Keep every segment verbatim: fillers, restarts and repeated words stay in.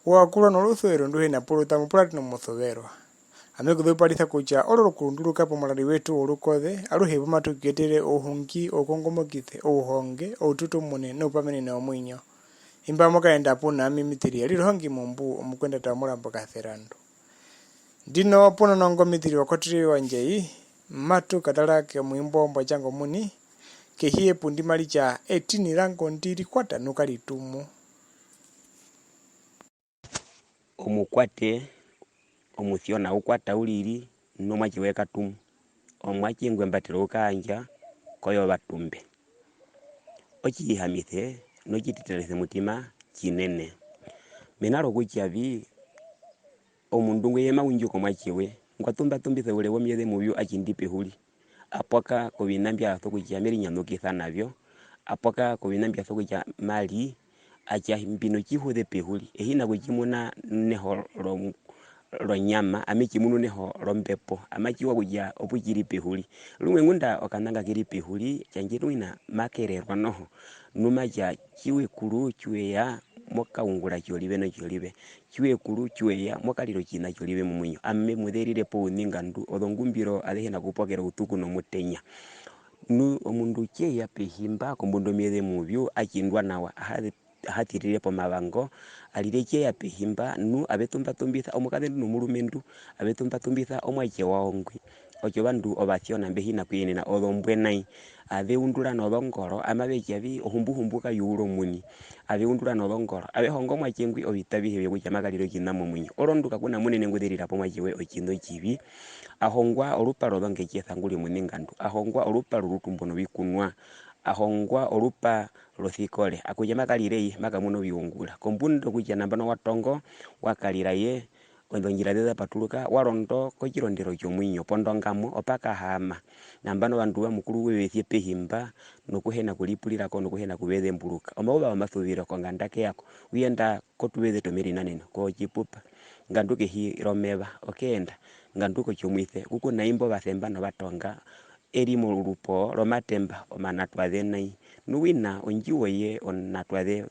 Wa kurwa norusuvero ndu hi na pu ru ta mu puratene omusuverwa. Ame ku zuvarisa kutja oro rukurundu ru ka pomurari wetu worukoze, aruhe pu matu ku etere ouhungi, oukongomokise, ouhonge, oututumune noupamenene womuinyo. Imba mo kaenda puna ami Mitiri ya rire ohongi mumbu omukwendata womurambo Kaserandu. Ndino pu no nongo Mitiri wa kotere wandje i, matu katara komuimbo mbwa tjanga omuini, kehi yepundi mari tja etini rango ndi ri kwata nu kari tumu. Omukwate, omusyona u kwata uriri, nomuatje we ka tumu. Omuatje ngwe mbatera u kaandja koyovatumbe. Otjihihamise notjiteterese mutima tjinene. Mena rokutja vi, omundu ngwi eye ma undju komuatje we, ngwa tumbatumbisa oure womieze muvyu a tjindi pehuri, a poka koviṋa mbya sokutja me rinyandukisa na vyo, a poka koviṋa mbya sokutja ma ri, a tja mbi no tjihuze pehuri, e hi na kutjimuna neho ro-, ronyama, ame tjimunu neho rombepo, ama tjiwa kutja opu tji ri pehuri. Rumwe ngunda okananga ke ri pehuri, tjandje nu wina ma kererwa noho, nu ma tja tjiwe kuru tji we ya mokaungura tjorive notjorive. Tji we kuru, tji we ya, mo karira otjiṋa tjorive momuinyo. Ame mu zerire po ouningandu, ozongumbiro aze hi na kupokera outuku nomutenya. Nu omundu tje ya pehimba kombunda omieze muvyu, a tjindwa nawa, a ha-, a ha tirire pomavango, arire tje ya pehimba, nu ave tumbatumbisa omukazendu nomurumendu, ave tumbatumbisa omuatje wawo ngwi. Otjovandu ovasyona mbe hi na kuyenena ozombwe nai. Ave undura nozongoro, amave tja vi ohumbuhumbu ka yuura omuini. Ave undura nozongoro, ave hongo omuatje ngwi ovita avihe vyokutja ma karire otjiṋa momuinyo. Orondu kaku na munene ngu zerira po omuatje we otjiṋa otjivi. A hongwa orupa rozongetjesa ngu ri omuningandu. A hongwa orupa rorutumbo novikunwa. A hongwa orupa rosikore. Okutja ma karire ye, ma kamuna oviungura. Kombunda okutja nambano wa tongo, wa karira ye, ozondjira ze za paturuka, wa rondo kotjirondero tjomuinyo, pondongamo, opa kahaama. Nambano ovandu va Mukuru we ve sie pehimba, nokuhena kuripurira ko, nokuhena kuvezemburuka. Omayuva womasuviro konganda ke ya ko, u yenda kotuveze twomerinaneno, kotjipupa. Ngandu kehi romeva, okeenda. Ngandu kotjomuise, ku ku na imbo va semba novatonga, e ri morupo romatemba, omanatwaze nai. Nu wina ondjiwo ye onatwaze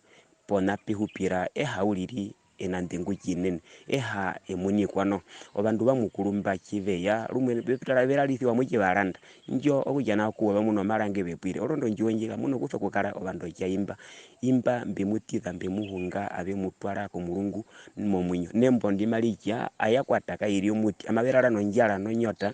pona pe hupira eha uriri enanḓengu tjinene, eha e munikwa noho. Ovandu va Mukuru mba tji ve ya, rumwe ve tara ve rarisiwa motjivaranda, ndjo okutja nao kuwo va muna omarange ve pwire. Orondu ondjiwo ndji kamu na kuso kukara ovandu otja imba. Imba mbe mu ṱiza, mbe mu hunga, ave mu twara komurungu momuinyo. Nembo ndi mari tja, aya kwata kai ri omuti, amave rara nondjara nonyota,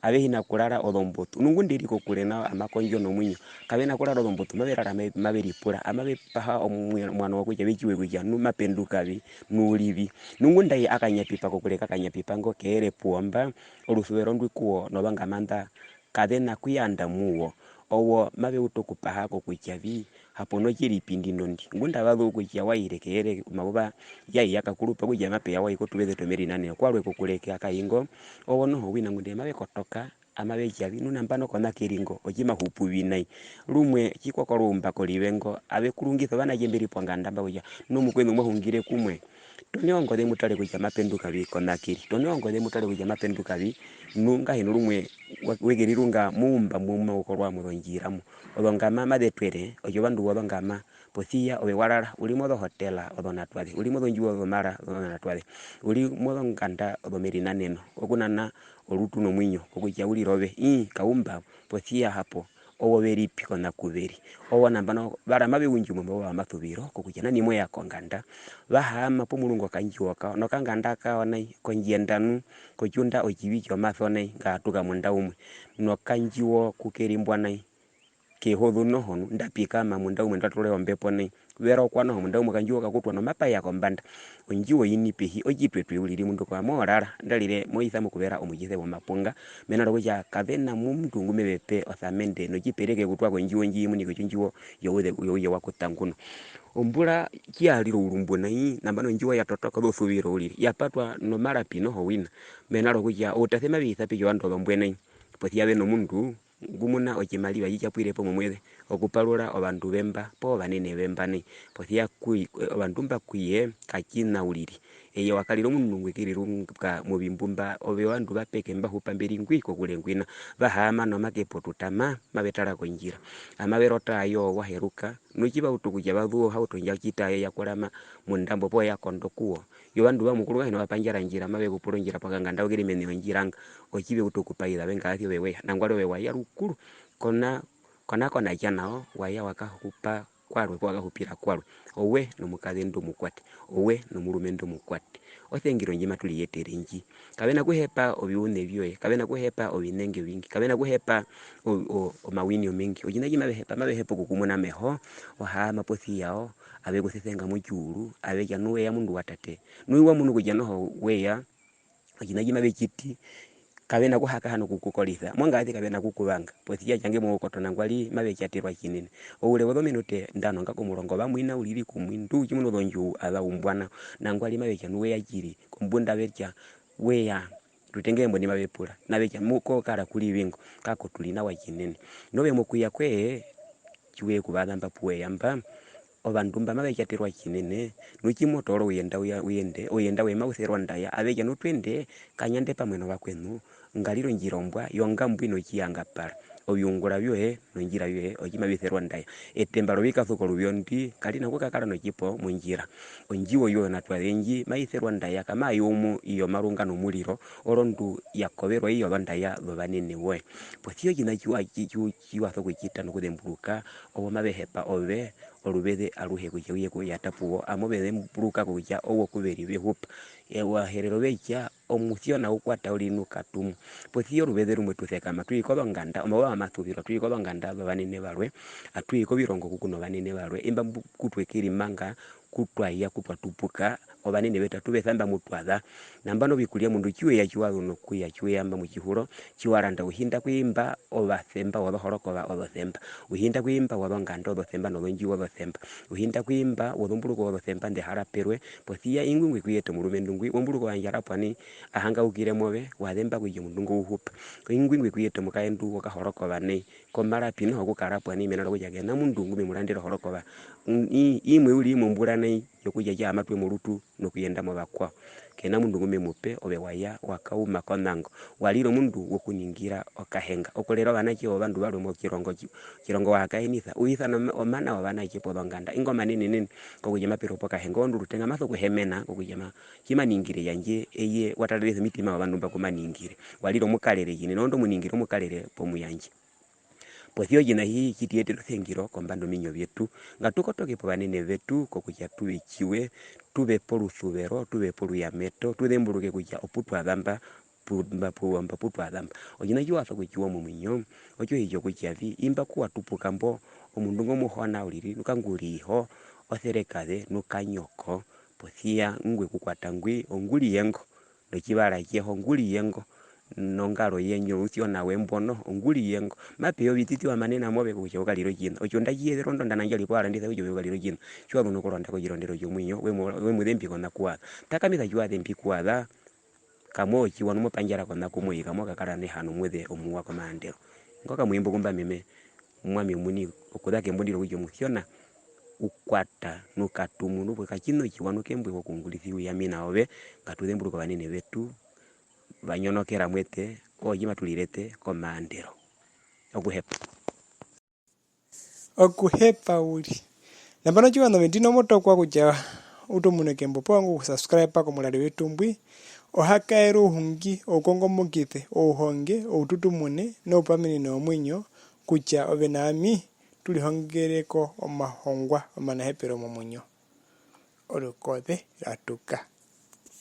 ave hi na kurara ozombotu. Nu ngunda e ri kokure nao ama kondjo nomuinyo, kave na kurara ozombotu, mave rara mave, mave ripura, amave paha omwe-, omuano wokutja ve tjiwe kutja nu ma penduka vi, nu u ri vi. Nu ngunda eye a kanyapipa kokure ka kanyapipa ngo ke ere puwo mba, orusuvero ndwi kuwo novangamanda kave na kuyanda mu wo. Owo mave utu okupaha kokutja vi, hapo notjiripi ndino ndi. Ngunda va zuu kutja wa ire keyere omayuva ya i ya kakurupa okutja mape ya wa i kotuveze twomerinaneno, kwarwe kokure ka kai ngo, owo noho wina ngunda mave kotoka, amave tja vi, nu nambano kona ke ri ngo, otji ma hupu vi nai. Rumwe tji kwa kwarwa oumba korive ngo, ave kurungisa ovanatje mbe ri ponganda mba kutja, nu mukweṋu mwa hungire kumwe. Tonee ongoze mu tare kutja ma penduka vi kona ke ri. Tonee ongoze mu tare kutja ma penduka vi, nu ngahino rumwe wa-, we kerirunga moumba mbu mau korwa mozondjira mo. Ozongama maze twere, otjovandu vozongama, posi ya ove wa rara, u ri mozohotela ozonatwaze, u ri mozondjuwo zomara ozonatwaze, u ri mozonganda zomerinaneno, okunana orutu nomuinyo, kokutja u rire ove, ii, kaumba, posi ya hapo. Owo ve ri pi kona ku ve ri? Owo nambano va rama ve undju momauva womasuviro, kokutja nani mwe ya konganda, va haama pomurungu wokandjiwo kawo, nokanganda kawo nai, kondjenda nu, kotjunda otjivi tjomaso nai, nga atuka munda umwe, nokandjiwo ku ke ri mbwa nai, kehozu noho nu, nda pikama munda umwe, nda torewa ombepo nai, Ve rokwa noho, munda umwe okandjiwo ka kutwa nomapaya kombanda. Ondjiwo i ni pehi, otjitwetwe uriri, mundu ko amo rara, nandarire mo isa mokuvera omutjise womapunga, mena rokutja kave na mundu ngu me ve pe osamende notjipereke okutwa kondjiwo ndji i munike otjondjiwo youze, youye wa kuta nguno. Ombura tji ya rire ourumbu nai, nambano ondjiwo ya totoka ozosuviro uriri, ya patwa nomarapi noho wina, mena rokutja outase mave isa pehi ovandu ozombwe nai, posi ya ve nomundu ngu muna otjimariva tji tja pwire po momueze, okuparura ovandu vemba poo ovanene vemba nai. Posi ya kui-, ovandu mba ku ye katjiṋa uriri. Eye wa karira omundu ngwe kerirunga movimbumba, ove ovandu vapeke mba hupa mbe ri ngwi kokure ngwina, va haama nomake potutama, mave tara kondjira. Amave rota ayo wa heruka, nu tji va utu kutja va zuva ohauto ndja tjita ayo ya kurama mondambo poo ya kondo kuwo. Yovandu va Mukuru ngahino va pandjara ndjira, mave ku pura ondjira pokanganda okiri meni yondjira nga, otji ve utu okupaiza, ve ngaasi ove we ya. Nangwari ove wa ya rukuru, kona, kona kona tja nao, wa ya wa kahupa kwarwe, poo wa kahupira kwarwe. Owe nomukazendu omukwate, owe nomurumendu omukwate. Osengiro ndji matu riyetere ndji. Kave na kuhepa oviune vyoye, kave na kuhepa ovinenge ovingi, kave na kuhepa o-, o-, omawini omengi. Otjiṋa tji mave hepa, mave hepa okukumuna meho, o haama posi yawo, ave ku sesenga motjiuru, ave tja, nu we ya mundu wa tate. Nu wa munu kutja noho we ya, otjiṋa tji mave tjiti, kave na kuhakahana okukukorisa, mongaasi kave na kukuvanga. Posi ya tjange moukoto nangwari mave tjaterwa tjinene. Oure wozominute ndano nga komurongo va mwina uriri kumwindu, tjimuna ozondjuu aza umbwa nao. Nangwari mave tja nu we ya tjiri, kombunda ve tja we ya. Rutenge embo ndi mave pura, nave tja mu-, ko kara kuri vi ngo, kako tu ri nawa tjinene. Nove mokuya kwoye, tji we ya okuvaza mba pu we ya mba, ovandu mba mave tjaterwa tjinene, nu tji mo toora ouyenda uya, u yende, ouyenda woye mau serwa ondaya, ave tja nu twende, kanyande pamwe novakweṋu, ngarire ondjira ombwa, yongambwi notjiyangapara, oviungura vyoye nondjira yoye otji mavi serwa ondaya. Etemba rovikasu koruvyo ndi kari na kukakara notjipo mondjira. Ondjiwo yoyo na twaze ndji mai serwa ondaya, kamaa yumu i yomarunga nomuriro, orondu ya koverwa i yozondaya zovanene voye. Posi ya otjiṋa tji wa-, tji-, tji-, tji wa sokutjita nokuzemburuka, ovo mave hepa ove, oruveze aruhe kutja u ye kuyata pu wo, amo ve zemburuka kokutja owo ku ve ri ve hupa. E, Ovaherero ve tja, omusyona u kwata uriri nu ka tumwa. Posi ya oruveze rumwe tu sekama, tu ri kozonganda, omauva omasuviro, tu ri kozonganda zovanene varwe, atu i kovirongo ku ku novanene varwe, imba mbu-, ku twe kerimanga, ku twa ya, ku twa tupuka, ovanene vetu atu ve sa mba mu twa za. Nambano ovikurya omundu tji we ya, tji wa zu nokuya, tji we ya mba motjihuro, tji wa randa, u hinda ku imba ovasemba wozohorokova ozosemba, u hinda ku imba wozonganda ozosemba nozondjiwo ozosemba, u hinda ku imba wozomburuko ozosemba nḓe haraperwe. Posi ya ingwi ngwe ku yeta omurumendu ngwi, womburuko wa ndjarapwa nai, a hangaukire move, wa zemba kutja omundu ngo u hupa. Ingwi ngwe ku yeta omukaendu wokahorokova nai, komarapi noho ku karapwa nai, mena rokutja ke na mundu ngu me mu randere ohorokova. Mm, i-, imwe uriri mombura nai, yokutja tja hamatwe morutu nokuyenda movakwao. Ke na mundu ngu me mu pe, ove wa ya, wa kauma konango. Wa rira omundu wokuningira okahenga. Okurera ovanatje wovandu varwe motjirongo tji-, otjirongo wa hakaenisa. U isana oma-, omana wovanatje pozonganda. Ingo omanenenene, kokutja mape ri opokahenga. Orondu rutenga ma sokuhemena, kokutja ma-, tji ma ningire yandje, eye wa tarerisa omitima vyovandu mba ku ma ningire. Wa rira omukarere tjinene, orondu omuningire omukarere pomuyandje. Posi ya otjiṋa hi tji tu yetera osengiro kombanda ominyo vyetu. Ngatu kotoke povanene vetu kokutja tu ve tjiwe, tu ve pe orusuvero, tu ve pe oruyameto, tu zemburuke kutja opu twa za mba, pu-, mba pu-, mba pu twa za mba. Otjiṋa tji wa sokutjiwa momuinyo, otjo hi tjokutja vi, imba ku wa tupuka mbo, omundu ngo muhona uriri, nu ka ngu ri iho, oserekaze, nu ka nyoko, posi ya ngwe ku kwata ngwi, ongu ri ye ngo. Notjivara tjeho, ongu ri ye ngo, nongaro yenyu, ousyona we mbo noho, ongu ri ye ngo. Mape ya ovititi wa manena move kokutja u karire otjiṋa. Otjo nda tji yezera ondonda nandjo a ri po wa randisa kutja ove u karire otjiṋa. Tji wa zu nokuronda kotjirondero tjomuinyo, we mu, we mu zembi kona ku wa za. Takamisa tji wa zembi ku wa za, kamwa otjiwa nu mo pandjara kona ku mo i, kamwa kakara nehano muze omuwa komaandero. Ngo ka muimbo ku mba meme. Mwami omuini, okuza kembo ndi rokutja omusyona u kwata nu ka tumu, nu pwe katjiṋa otjiwa nu kembwi kokuungurisiwa u yamina ove, ngatu zemburuke ovanene vetu, va nyonokera mu eṱe, oo tji matu rire eṱe komaandero. Okuhepa. Okuhepa uriri. Nambano, tjiwaṋa ove, ndino mo tokwa kutja u tomune kembo, poo u vanga okusubscriba komurari wetu mbwi, o ha kaere ouhungi, oukongomokise, ouhonge, oututumune, noupaminino womuinyo, kutja ove na ami tu rihongere ko omahongwa omanahepero momuinyo. Orukoze rwa tuka.